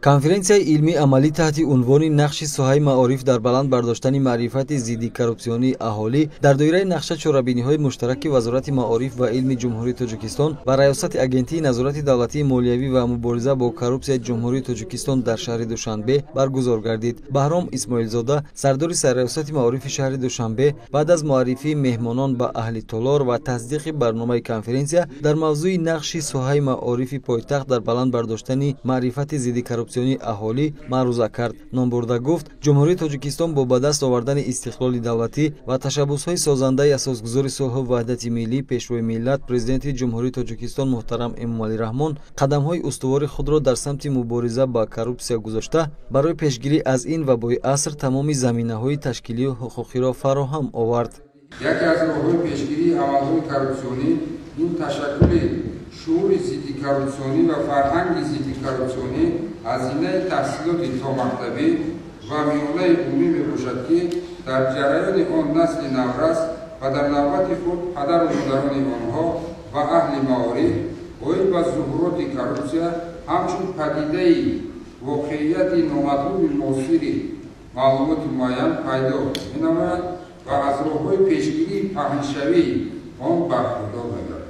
Конференсияи илмии амалӣ таҳти унвони нақши соҳаи маориф дар баланд бардоштани маърифати зидди коррупсионии аҳолӣ дар доираи нақша чорабиниҳои муштараки Вазорати маориф ва илми Ҷумҳурии Тоҷикистон ва Раёсати Агентии назорати давлатии молиявӣ ва мубориза бо коррупсияи Ҷумҳурии Тоҷикистон дар шаҳри Душанбе баргузор гардид. Баҳром Исмоилзода, сардори Сарраёсати маорифи шаҳри Душанбе, баъд аз муаррифии меҳмонон ба аҳли толор ва тасдиқи барномаи конференсия дар мавзӯи нақши соҳаи маорифи пойтахт дар баланд бардоштани маърифати зидди коррупсионии аҳолӣ маъруза кард. Номбурда гуфт, Ҷумҳурии Тоҷикистон бо ба даст овардани истиқлоли давлатӣ ва ташаббусҳои созандаи асосгузори сулҳу ваҳдати миллӣ, Пешвои миллат, Президенти Ҷумҳурии Тоҷикистон муҳтарам Эмомалӣ Раҳмон қадамҳои устувори худро дар самти мубориза ба коррупсия гузошта, барои пешгирӣ аз ин вабои аср тамоми заминаҳои ташкилию ҳуқуқиро фароҳам овард. Яке аз роҳҳои пешгирии амалҳои коррупсионӣ ин ташаккули шуури зидди коррупсионӣ ва фарҳанги зидди коррупсионӣ аз зинаи таҳсилоти томактабӣ ва миёнаи умумӣ мебошад, ки дар ҷараёни он насли наврас ва дар навбати худ падару модарони онҳо ва аҳли маориф оид ба зуҳуроти коррупсия ҳамчун падидаи воқеияти номатлуби муосири маълумоти муайян пайдо менамояд ва аз роҳҳои пешгирии паҳншавии он бархурдор мегардад.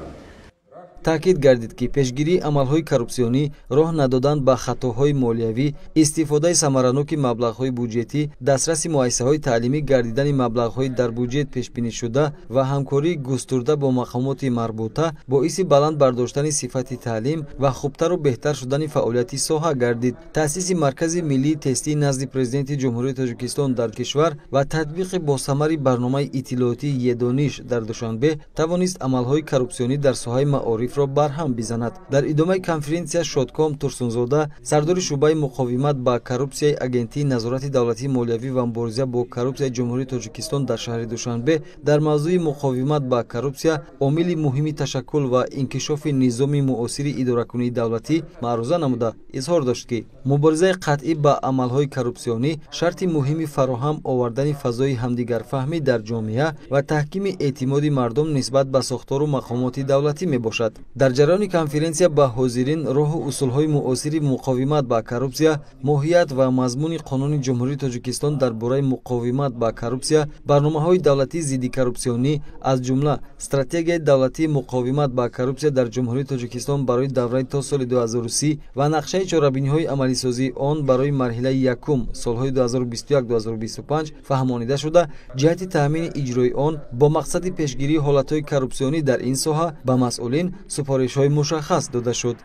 Таъкид гардид, ки пешгирии амалҳои коррупсионӣ, роҳ надодан ба хатоҳои молиявӣ, истифодаи самараноки маблағҳои буҷетӣ, дастраси муассисаҳои таълимӣ гардидани маблағҳои дар буҷет пешбинишуда ва ҳамкории густурда бо мақомоти марбута боиси баланд бардоштани сифати таълим ва хубтару беҳтар шудани фаъолияти соҳа гардид. Таъсиси Маркази миллии тестии назди Президенти Ҷумҳурии Тоҷикистон дар кишвар ва татбиқи босамари барномаи иттилоотии Едониш дар Душанбе тавонист амалҳои коррупсионӣ дар соҳаи маориф барҳам бизанад. Дар идомаи конференсия Шодком Турсунзода, сардори шӯъбаи муқовимат ба коррупсияи Агентии назорати давлатии молиявӣ ва мубориза бо коррупсияи Ҷумҳурии Тоҷикистон дар шаҳри Душанбе дар мавзӯи муқовимат ба коррупсия омили муҳими ташаккул ва инкишофи низоми муосири идоракунии давлатӣ маъруза намуда, изҳор дошт, ки муборизаи қатъӣ ба амалҳои коррупсионӣ шарти муҳими фароҳам овардани фазои ҳамдигарфаҳмӣ дар ҷомеа ва таҳкими эътимоди мардум нисбат ба сохтору мақомоти давлатӣ мебошад. Дар ҷараёни конференсия ба ҳозирин роҳу усулҳои муосири муқовимат ба коррупсия, моҳият ва мазмуни Қонуни Ҷумҳурии Тоҷикистон дар бораи муқовимат ба коррупсия, барномаҳои давлатии зидди коррупсионӣ, аз ҷумла стратегияи давлатии муқовимат ба коррупсия дар Ҷумҳурии Тоҷикистон барои давраи то соли 2030 ва нақшаи чорабиниҳои амалисозии он барои марҳилаи якум солҳои 2021-2025 фаҳмонида шуда, ҷиҳати таъмини иҷрои он бо мақсади пешгирии ҳолатҳои коррупсионӣ дар ин соҳа ба масъулин супоришҳои мушаххас дода шуд.